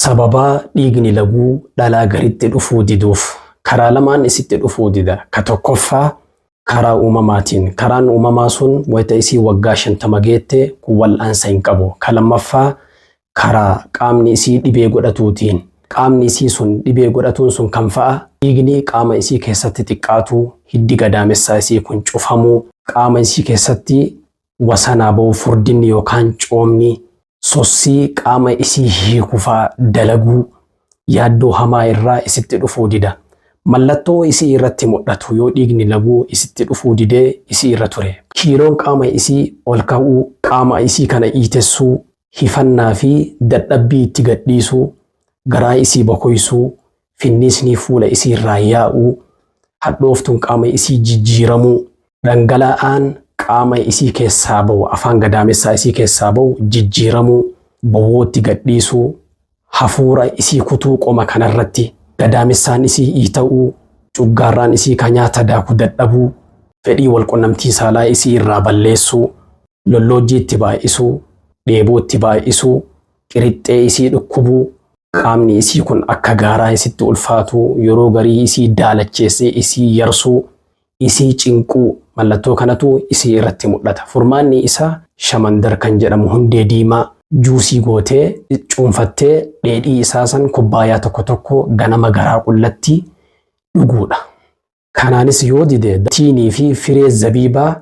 Sababaa dhiigni laguu dhalaa garitti dhufuu diduuf karaa lamaan isitti dhufuu dida. Ka tokkoffaa karaa uumamaatiin. Karaan uumamaa sun wayita isii waggaa 50 geette kun wal'aansa hin qabu. Ka lammaffaa karaa qaamni isii dhibee godhatuutiin. Qaamni isii sun dhibee godhatuun sun kan fa'a dhiigni qaama isii keessatti xiqqaatuu, hiddi gadaamessaa isii kun cufamuu, qaama isii keessatti wasanaa ba'uu, furdinni yookaan coomni, sossii qaama isii hiikufaa dalaguu, yaaddoo hamaa irraa isitti dhufuu dida. Mallattoo isii irratti mul'atu yoo dhiigni laguu isitti dhufuu didee isii irra ture. Kiiloon qaama isii ol ka'uu, qaama isii kana iitessuu, hifannaa fi dadhabbii itti gadhiisuu, garaa isii bokoysuu, finniisni fuula isii irraa yaa'uu, hadhooftuun qaama isii jijjiiramuu, dhangala'aan qaama isii keessaa ba'u, afaan gadaamessaa isii keessaa ba'u jijjiiramuu, bowwootti gadhiisuu, hafuura isii kutuu qoma kanarratti, gadaamessaan isii iita'uu, cuggaarraan isii ka nyaata daaku dadhabuu, fedhii walqunnamtii saalaa isii irraa balleessuu, lolloojjii itti baay'isuu, dheebuu itti baay'isuu, qirixxee isii dhukkubuu, qaamni isii kun akka gaaraa isitti ulfaatuu, yeroo garii isii daalacheessee isii yarsuu, isii cinquu, mallattoo kanatu isii irratti mul'ata. Furmaanni isaa shamandar kan jedhamu hundee diimaa juusii gootee cuunfattee dheedhii isaa san kubbaayaa tokko tokko ganama garaa qullatti dhuguudha. Kanaanis yoo dide tiinii fi firee zabiibaa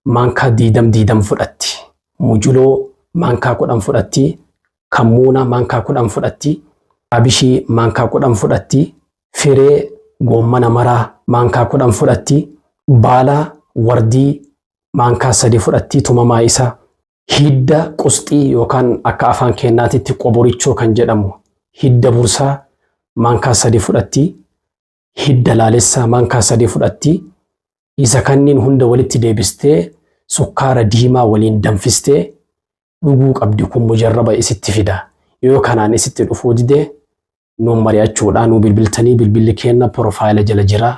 maankaa diidam diidam fudhatti. Mujuloo maankaa 10 fudhatti. Kammuuna maankaa 10 fudhatti. Abishii maankaa 10 fudhatti. Firee goommana maraa maankaa 10 fudhatti. Baala wardii maankaa 3 fudhatti tumamaa isaa. Hidda qusxii yookaan akka afaan keenyaatitti qoborichoo kan jedhamu hidda bursaa maankaa 3 fudhatti. Hidda laalessaa maankaa 3 fudhatti. Isa kanniin hunda walitti deebistee sukkaara diimaa waliin danfistee dhuguu qabdi. Kun mujarraba isitti fida. Yoo kanaan isitti dhufuu dide nuun mari'achuudha. Nuu bilbiltanii bilbilli keenna porofaayila jala jira.